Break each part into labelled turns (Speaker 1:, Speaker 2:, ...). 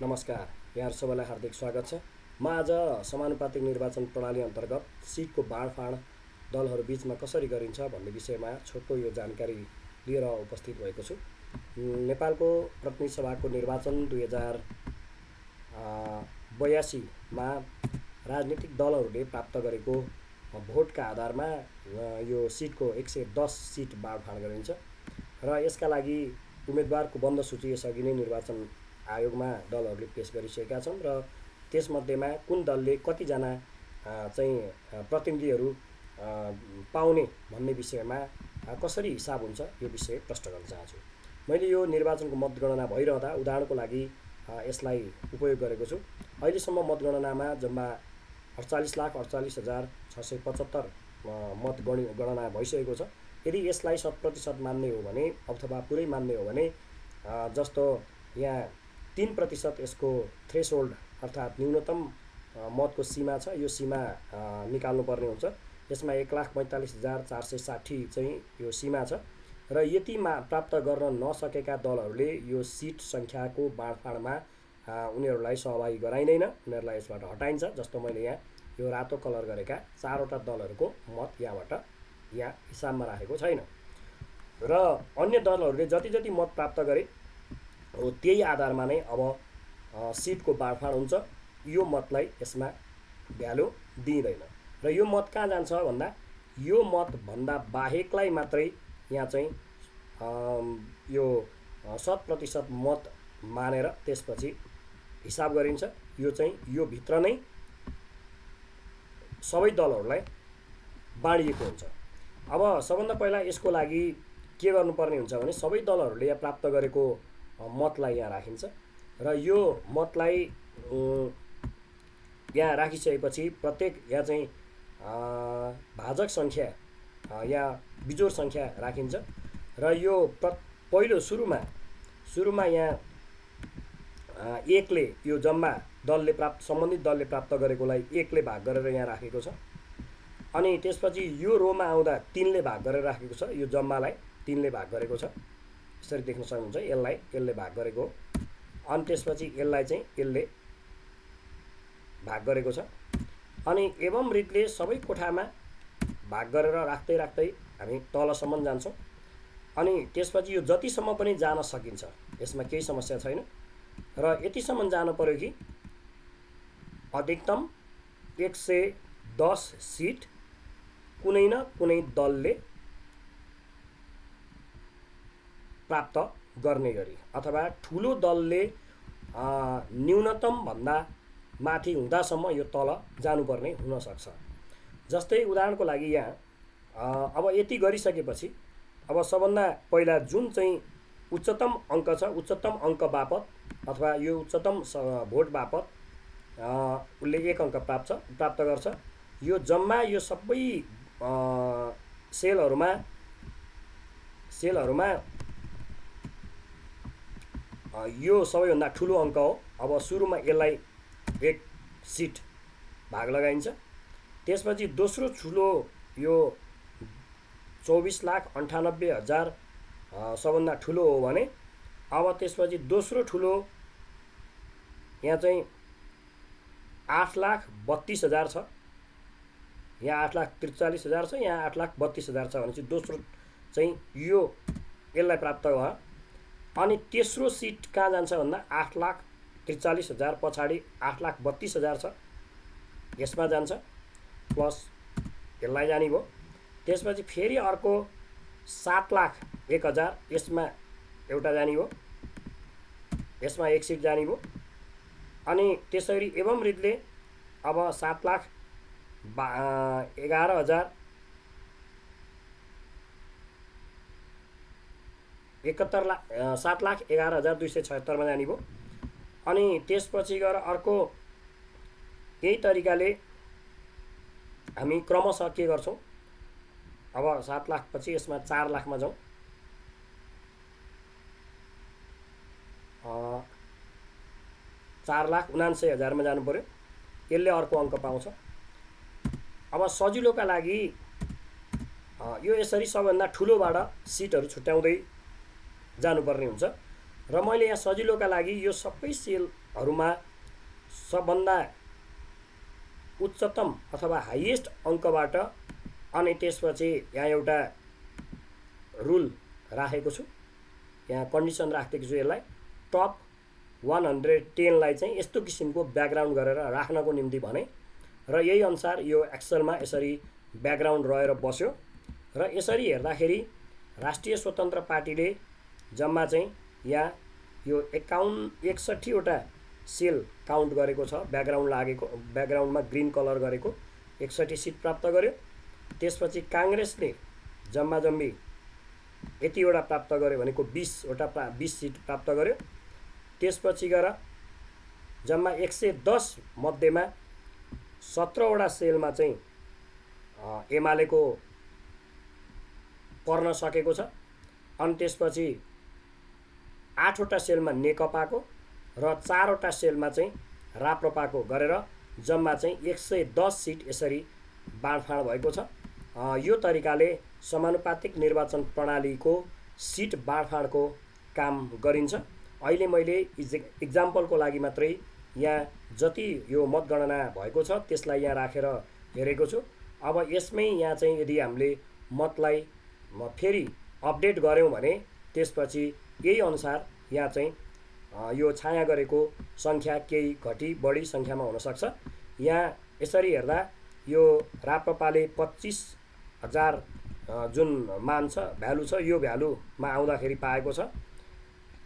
Speaker 1: नमस्कार, यहाँ सबैलाई हार्दिक स्वागत छ। म आज समानुपातिक निर्वाचन प्रणाली अन्तर्गत सिटको बाँडफाँड दलहरू बीचमा कसरी गरिन्छ भन्ने विषयमा छोटो यो जानकारी लिएर उपस्थित भएको छु। नेपालको प्रतिनिधि सभाको निर्वाचन 2082मा राजनीतिक दलहरूले प्राप्त गरेको भोटका आधारमा यो सिटको 110 सिट बाँडफाँड गरिन्छ र यसका लागि उम्मेदवारको बन्द सूची यसअघि नै निर्वाचन आयोगमा दलहरूले पेश गरिसकेका छन् र त्यसमध्येमा कुन दलले कतिजना चाहिँ प्रतिनिधिहरू पाउने भन्ने विषयमा कसरी हिसाब हुन्छ यो विषय प्रश्न गर्न चाहन्छु। मैले यो निर्वाचनको मतगणना भइरहँदा उदाहरणको लागि यसलाई उपयोग गरेको छु। अहिलेसम्म मतगणनामा जम्मा 48,48,675 मत गणना भइसकेको छ। यदि यसलाई 100% मान्ने हो भने अथवा पुरै मान्ने हो भने जस्तो यहाँ 3% यसको थ्रेसहोल्ड अर्थात् न्यूनतम मतको सीमा छ, यो सीमा निकाल्नुपर्ने हुन्छ। यसमा 1,45,460 चाहिँ यो सीमा छ र यतिमा प्राप्त गर्न नसकेका दलहरूले यो सिट सङ्ख्याको बाँडफाँडमा उनीहरूलाई सहभागी गराइँदैन, उनीहरूलाई यसबाट हटाइन्छ। जस्तो मैले यहाँ यो रातो कलर गरेका 4वटा दलहरूको मत यहाँ हिसाबमा राखेको छैन र अन्य दलहरूले जति जति मत प्राप्त गरे हो त्यही आधारमा नै अब सिटको बाँडफाँड हुन्छ। यो मतलाई यसमा भ्यालु दिइँदैन र यो मत कहाँ जान्छ भन्दा यो मतभन्दा बाहेकलाई मात्रै यहाँ चाहिँ यो 100% मत मानेर त्यसपछि हिसाब गरिन्छ। यो चाहिँ यो भित्र नै सबै दलहरूलाई बाँडिएको हुन्छ। अब सबभन्दा पहिला यसको लागि के गर्नुपर्ने हुन्छ भने सबै दलहरूले यहाँ प्राप्त गरेको मतलाई यहाँ राखिन्छ र यो मतलाई यहाँ राखिसकेपछि प्रत्येक यहाँ चाहिँ भाजक सङ्ख्या यहाँ बिजोड सङ्ख्या राखिन्छ र यो पहिलो सुरुमा यहाँ एकले यो जम्मा सम्बन्धित दलले प्राप्त गरेकोलाई एकले भाग गरेर यहाँ राखेको छ। अनि त्यसपछि यो रोमा आउँदा 3ले भाग गरेर राखेको छ। यो जम्मालाई 3ले भाग गरेको छ, यसरी देख्न सक्नुहुन्छ। यसले भाग गरेको, अनि त्यसपछि यसलाई चाहिँ यसले भाग गरेको छ। अनि एवं रीतिले सबै कोठामा भाग गरेर राख्दै राख्दै हामी तलसम्म जान्छौँ। अनि त्यसपछि यो जतिसम्म पनि जान सकिन्छ, यसमा केही समस्या छैन र यतिसम्म जानु पर्यो कि अधिकतम 110 सिट कुनै न कुनै दलले प्राप्त गर्ने गरी अथवा ठुलो दलले न्यूनतम भन्दा माथि हुँदासम्म यो तल जानुपर्ने हुनसक्छ। जस्तै उदाहरणको लागि यहाँ अब यति गरिसकेपछि अब सबभन्दा पहिला जुन चाहिँ उच्चतम अङ्क छ, उच्चतम अङ्क बापत अथवा यो उच्चतम भोट बापत उसले 1 अङ्क प्राप्त गर्छ। यो जम्मा यो सबै सेलहरूमा यो सबैभन्दा ठुलो अङ्क हो। अब सुरुमा यसलाई 1 सिट भाग लगाइन्छ। त्यसपछि दोस्रो ठुलो यो 24,98,000 सबभन्दा ठुलो हो भने अब त्यसपछि दोस्रो ठुलो यहाँ चाहिँ 8,32,000 छ, यहाँ 8,43,000 छ, यहाँ 8,32,000 छ भनेपछि दोस्रो चाहिँ यसलाई प्राप्त भयो। अनि तेस्रो सिट कहाँ जान्छ भन्दा 8,43,000 पछाडि 8,32,000 छ, यसमा जान्छ प्लस यसलाई जाने भयो। त्यसपछि फेरि अर्को 7,01,000 यसमा एउटा जाने भयो, यसमा 1 सिट जाने भयो। अनि त्यसरी एवं रीतिले अब 7,11,000 7,11,276 मा जाने भयो। अनि त्यसपछि गएर अर्को यही तरिकाले हामी क्रमशः के गर्छौँ, अब 7 लाख पछि यसमा 4 लाखमा जाउँ। 4,79,000 मा जानु पर्यो, यसले अर्को अङ्क पाउँछ। अब सजिलोका लागि यो यसरी सबभन्दा ठुलोबाट सिटहरू छुट्याउँदै जानुपर्ने हुन्छ र मैले यहाँ सजिलोका लागि यो सबै सेलहरूमा सबभन्दा उच्चतम अथवा हाइएस्ट अङ्कबाट अनि त्यसपछि यहाँ एउटा रुल राखेको छु, यहाँ कन्डिसन राखेको छु। यसलाई टप 110लाई चाहिँ यस्तो किसिमको ब्याकग्राउन्ड गरेर राख्नको निम्ति भने र यही अनुसार यो एक्सेलमा यसरी ब्याकग्राउन्ड रहेर बस्यो। र यसरी हेर्दाखेरि राष्ट्रिय स्वतन्त्र पार्टीले जम्मा चाहिँ यहाँ यो 61वटा सेल काउन्ट गरेको छ, ब्याकग्राउन्ड लागेको, ब्याकग्राउन्डमा ग्रिन कलर गरेको 61 सिट प्राप्त गर्यो। त्यसपछि काङ्ग्रेसले जम्मा जम्मी यतिवटा प्राप्त गर्यो भनेको 20 सिट प्राप्त गर्यो। त्यसपछि गएर जम्मा 110 मध्येमा 17वटा सेलमा चाहिँ एमालेको पर्न सकेको छ। अनि त्यसपछि 8वटा सेलमा नेकपाको र 4वटा सेलमा चाहिँ राप्रपाको गरेर जम्मा चाहिँ 110 सिट यसरी बाँडफाँड भएको छ। यो तरिकाले समानुपातिक निर्वाचन प्रणालीको सिट बाँडफाँडको काम गरिन्छ। अहिले मैले इक्जाम्पलको लागि मात्रै यहाँ जति यो मतगणना भएको छ त्यसलाई यहाँ राखेर हेरेको छु। अब यसमै यहाँ चाहिँ यदि हामीले मतलाई फेरि अपडेट गऱ्यौँ भने त्यसपछि यही अनुसार यहाँ चाहिँ यो छाया गरेको सङ्ख्या केही घटी बढी सङ्ख्यामा हुनसक्छ। यहाँ यसरी हेर्दा यो राप्रपाले 25,000 जुन मान छ, भ्यालु छ, यो भ्यालुमा आउँदाखेरि पाएको छ।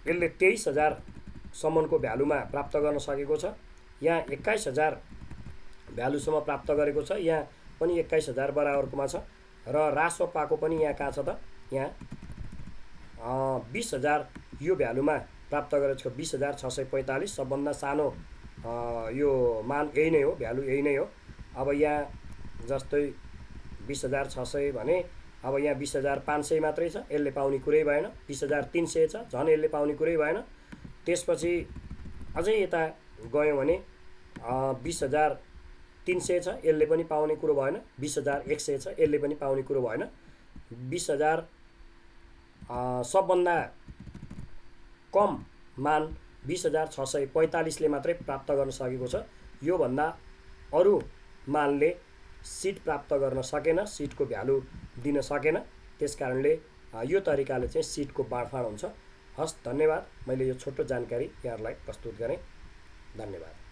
Speaker 1: यसले 23,000सम्मको भ्यालुमा प्राप्त गर्न सकेको छ। यहाँ 21,000 भ्यालुसम्म प्राप्त गरेको छ, यहाँ पनि 21,000 बराबरकोमा छ। र रासपाको पनि यहाँ कहाँ छ त, यहाँ 20,000 यो भ्यालुमा प्राप्त गरेको छ, 20,645। सबभन्दा सानो यो मान यही नै हो, भ्यालु यही नै हो। अब यहाँ जस्तै 20,600 भने अब यहाँ 20,500 मात्रै छ, यसले पाउने कुरै भएन। 20,300 छ, झन् यसले पाउने कुरै भएन। त्यसपछि अझै यता गयौँ भने 20,300 छ, यसले पनि पाउने कुरो भएन। 20,100 छ, यसले पनि पाउने कुरो भएन। 20,000 सबभन्दा कम मान 20,645ले मात्रै प्राप्त गर्न सकेको छ। योभन्दा अरू मानले सिट प्राप्त गर्न सकेन, सिटको भ्यालु दिन सकेन। त्यसकारणले यो तरिकाले चाहिँ सिटको बाँडफाँड हुन्छ। हस्, धन्यवाद। मैले यो छोटो जानकारी यहाँहरूलाई प्रस्तुत गरेँ। धन्यवाद।